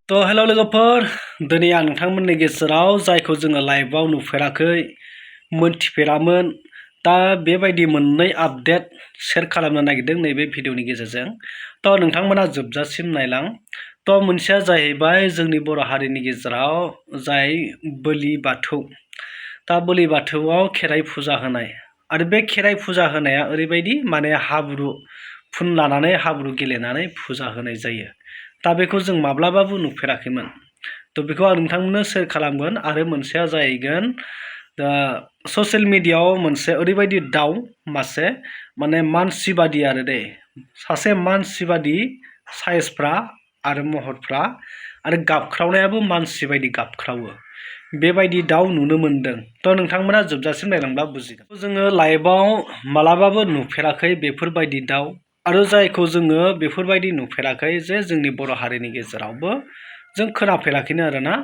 हेल' लोगोफोर दिनै आं नोंथांमोननि गेजेराव जायखौ जोङो लाइभआव नुफेराखै मोनथिफेरामोन दा बेबायदि मोननै आपडेट शेयार खालामनो नागिरदों नैबे भिडिअनि गेजेरजों नोंथांमोना जोबजासिम नायलां मोनसेया जाहैबाय जोंनि बर' हारिनि गेजेराव जाय बोलि बाथौ बोलि बाथौआव खेराइ फुजा होनाय आरो बे खेराइ फुजा होनाया ओरैबायदि माने हाब्रु फुनलानानै हाब्रु गेलेनानै फुजा होनाय जायो बेखौ जों माब्लाबाबो नुफेराखैमोन बेखौ आं नोंथांमोननो शेयार खालामगोन आरो मोनसेया जाहैगोन ससियेल मिडियायाव मोनसे ओरैबायदि दाउ मासे माने मानसि बादि आरो दे सासे मानसि बादि साइजफ्रा आरो महरफ्रा आरो गाबख्रावनायाबो मानसि बायदि गाबख्रावो बेबायदि दाउ नुनो मोनदों नोंथांमोना जोबजासिम नायलांब्ला बुजिगोन जोङो लाइभआव मालाबाबो नुफेराखै बेफोरबायदि दाउ आरो जायखौ जोङो बेफोरबायदि नुफेराखै जे जोंनि बर' हारिनि गेजेरावबो जों खोनाफेराखैनो आरोना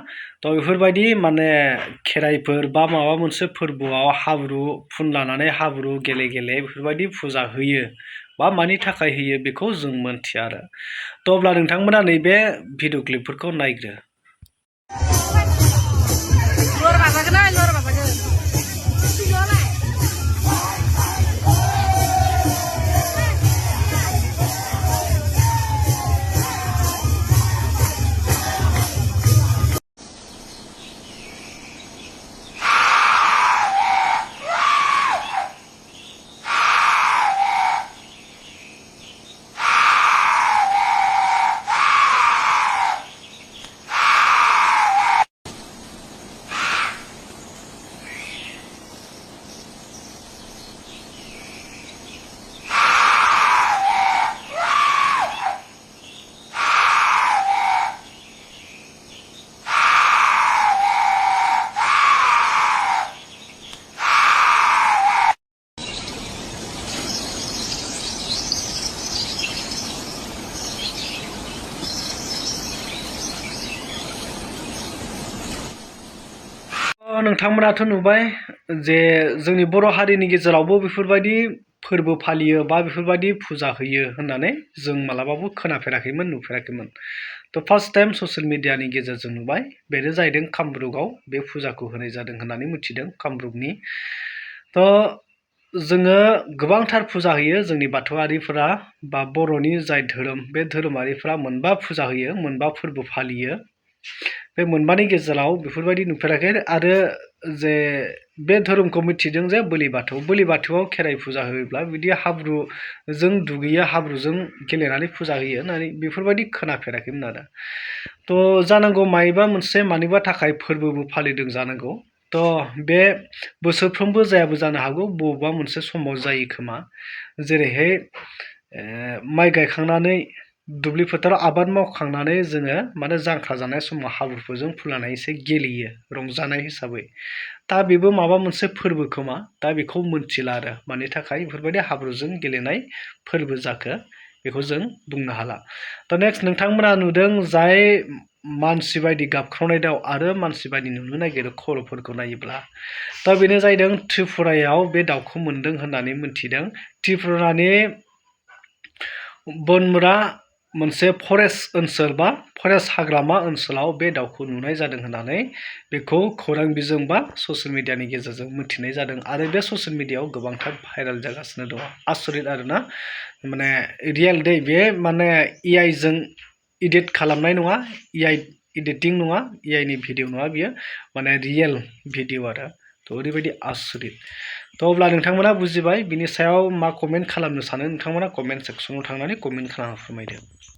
बेफोरबायदि माने खेराइफोर बा माबा मोनसे फोरबोआव हाब्रु फुनलानानै हाब्रु गेले गेले बेफोरबायदि फुजा होयो बा मानि थाखाय होयो बेखौ जों मोनथिया आरो अब्ला नोंथांमोना नैबे भिडिअ क्लिपफोरखौ नायग्रो नोंथांमोनाथ' नुबाय जे जोंनि बर' हारिनि गेजेरावबो बेफोरबायदि फोरबो फालियो बा बेफोरबायदि फुजा होयो होननानै जों मालाबाबो खोनाफेराखैमोन नुफेराखैमोन फार्स्ट टाइम ससियेल मिडियानि गेजेरजों नुबाय बेनो जाहैदों कामरुपआव बे फुजाखौ होनाय जादों होननानै मिथिदों कामरुपनि जोङो गोबांथार फुजा होयो जोंनि बाथौआरिफोरा बा बर'नि जाय धोरोम बे धोरोमारिफोरा मोनबा फुजा होयो मोनबा फोरबो फालियो बे मोनबानि गेजेराव बेफोरबायदि नुफेराखै आरो जे बे धोरोमखौ मिथिदों जे बोलि बाथौआव खेराइ फुजा होयोब्ला बिदि हाब्रुजों दुगैयो हाब्रुजों गेलेनानै फुजा होयो होननानै बेफोरबायदि खोनाफेराखैमोन आरो जानांगौ मानिबा मोनसे मानिबा थाखाय फोरबोबो फालिदों जानांगौ बे बोसोरफ्रोमबो जायाबो जानो हागौ बबेबा मोनसे समाव जायो खोमा जेरैहाय माइ गायखांनानै दुब्लि फोथाराव आबाद मावखांनानै जोङो माने जांख्रा जानाय समाव हाब्रुफोरजों फुनलानानै एसे गेलेयो रंजानाय हिसाबै बेबो माबा मोनसे फोरबो खोमा बेखौ मोनथिला आरो मानि थाखाय बेफोरबायदि हाब्रुजों गेलेनाय फोरबो जाखो बेखौ जों बुंनो हाला नेक्स्ट नोंथांमोना नुदों जाय मानसि बायदि गाबख्रावनाय दाउ आरो मानसि बायदि नुनो नागिरो खर'फोरखौ नायोब्ला बेनो जाहैदों त्रिपुरायाव बे दाउखौ मोनदों होननानै मिथिदों त्रिपुरानि बनमुरा मोनसे फरेस्ट ओनसोल बा फरेस्ट हाग्रामा ओनसोलाव बे दाउखौ नुनाय जादों होननानै बेखौ खौरां बिजों बा ससियेल मिडियानि गेजेरजों मिथिनाय जादों आरो बे ससियेल मिडियायाव गोबांथार भाइरेल जागासिनो दङ आसरित आरोना माने रियेल दे बे माने AI जों इडिट खालामनाय नङा AI इडिटिं नङा AI नि भिडिअ नङा बियो माने रियेल भिडिअ आरो ओरैबायदि आसरित अब्ला नोंथांमोना बुजिबाय बिनि सायाव मा कमेन्ट खालामनो सानो नोंथांमोना कमेन्ट सेक्सनाव थांनानै कमेन्ट खालामना फोरमायदो।